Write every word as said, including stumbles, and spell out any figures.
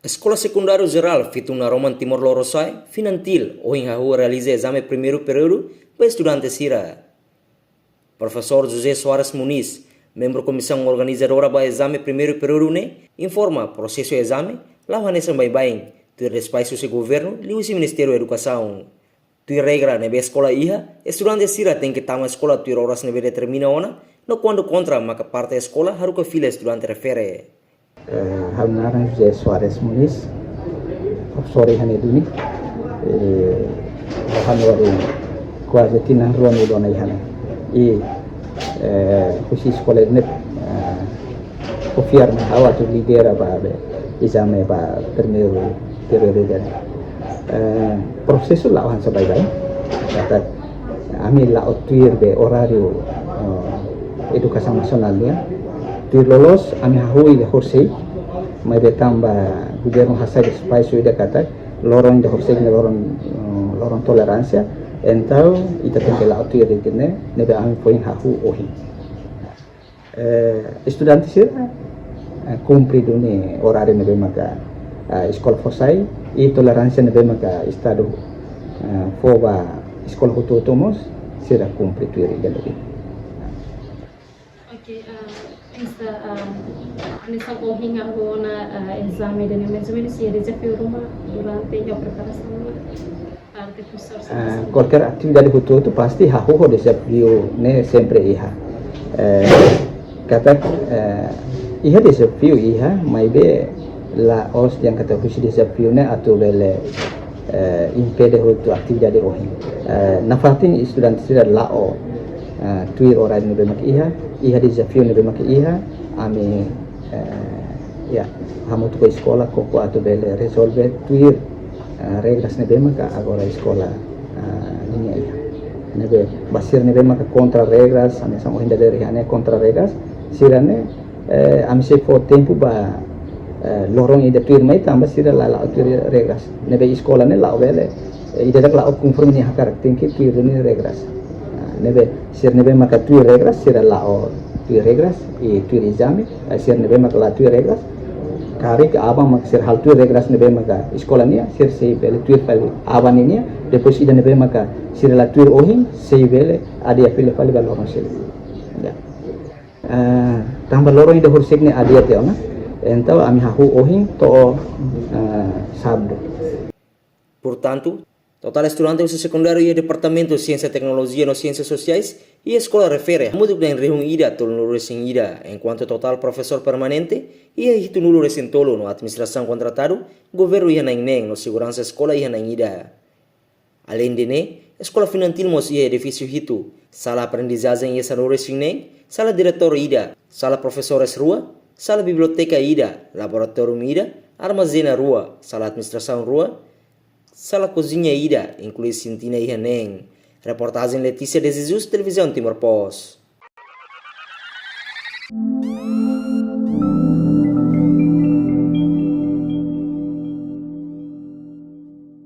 Eskola Sekundáriu Jerál Fitun Naroman Timor Lorosa'e, Finantil, ohin hahú realiza ezame primeiru períodu ba estudante sira. Profesór José Soares Muniz, membru komisaun organizadora ba ezame primeiru períodu ne'e, informa prosesu ezame la'o hanesan baibain, tuir despaxu husi governu liuhusi Ministériu Edukasaun. Tuir regra ne'ebé eskola iha, estudante sira tenke tama eskola tuir oras ne'ebé determina ona, no kuandu kontra maka parte eskola haruka fila estudante refere. Eh, ha'u-nia naran José Soares Muniz, profesór iha ne'e duni. Eh, ha'u-nia naran kuaze tinan rua ona iha ne'e. I, eh, husi eskola ne'e, eh, konfirma ha'u atu lidera ba be ezame ba primeiru períodu ne'e. Eh, prosesu la'o hanesan baibain. Katak ami la'o tuir be oráriu, eh, edukasaun nasionál nian. Tuir loloos ami hahú ida horisehik, maibé tanba governu hasai despaxu ida katak loron ida horisehik ne'e loron, eh, loron toleránsia. Entaun ita tenke la'o tuir ida-ne'e, ne'ebé ami foin hahú ohin. Eh, estudante sira, eh, kumpre duni oráriu ne'ebé maka, eh, eskola fó sai, i toleránsia ne'ebé maka Estadu, eh, fó ba eskola hotu-hotu mós, sira kumpre tuir ida-ne'e. Ok, ah, esta, ah, hanesan ohin hahú ona, ah, ezame ida-ne'e mais ou menos, iha dezafiu ruma durante iha preparasaun? Ah, kualkér atividade hotu-hotu pasti hahú ho dezafiu ne'e sempre iha. Eh, katak, eh, iha dezafiu iha, maibé la'ós dehan katak husi dezafiu ne'e atu bele, eh, impede hotu atividade ohin. Eh, nafatin estudante sira la'o, eh, tuir oráriu ne'ebé mak iha, iha dezafiu ne'ebé mak iha, ami, eh, ya, hamutuk ho eskola koko atu bele rezolve tuir, eh, regras ne'ebé maka agora eskola, eh, ninia iha. Ne'ebé ba sira ne'ebé maka kontra regras, hanesan ohin dadeer iha ne'e kontra regras, sira-ne'e, eh, ami sei fó tempu ba, eh, loron ida tuirmai tanba sira la, la'o tuir regras. Ne'ebé eskola ne'e la'o bele, eh, ida dak la'o konforme nia hakarak, tenke tuir duni regras. Ah, ne'ebé sira ne'ebé maka tuir regras, sira la'o tuir regras, i tuir ezame, eh, sira ne'ebé maka la tuir regras, karik aban maka sira halo tuir regras ne'ebé maka eskola nian, sira sei bele tuir fali aban nian, depois ida ne'ebé maka sira la tuir ohin, sei bele adia fila fali ba loron seluk. Ya. Eh, tanba loron ida horisehik ne'e adia tiha ona, entaun ami hahú ohin to'o, eh, sábadu. Portantu, totál estudante husi sekundáriu iha Departamentu Siénsia Teknolojia no Siénsia Sosiais iha eskola refere hamutuk dehan rihun ida tolunulu-resin-ida, enkuantu totál profesór permanente iha hitunulu-resin-tolu no administrasaun kontratadu governu iha na'in neen no seguransa eskola iha na'in ida. Aleinde ne'e, eskola Finantil mós iha edifísiu hitu, sala aprendizajen iha sanulu-resin-neen, sala diretór ida, sala profesores rua, sala biblioteka ida, laboratóriu ida, armazén rua, sala administrasaun rua, sala koziña ida, inklui sintina iha neen. Reportajen Letícia de Jesus, Televizaun Timor Post.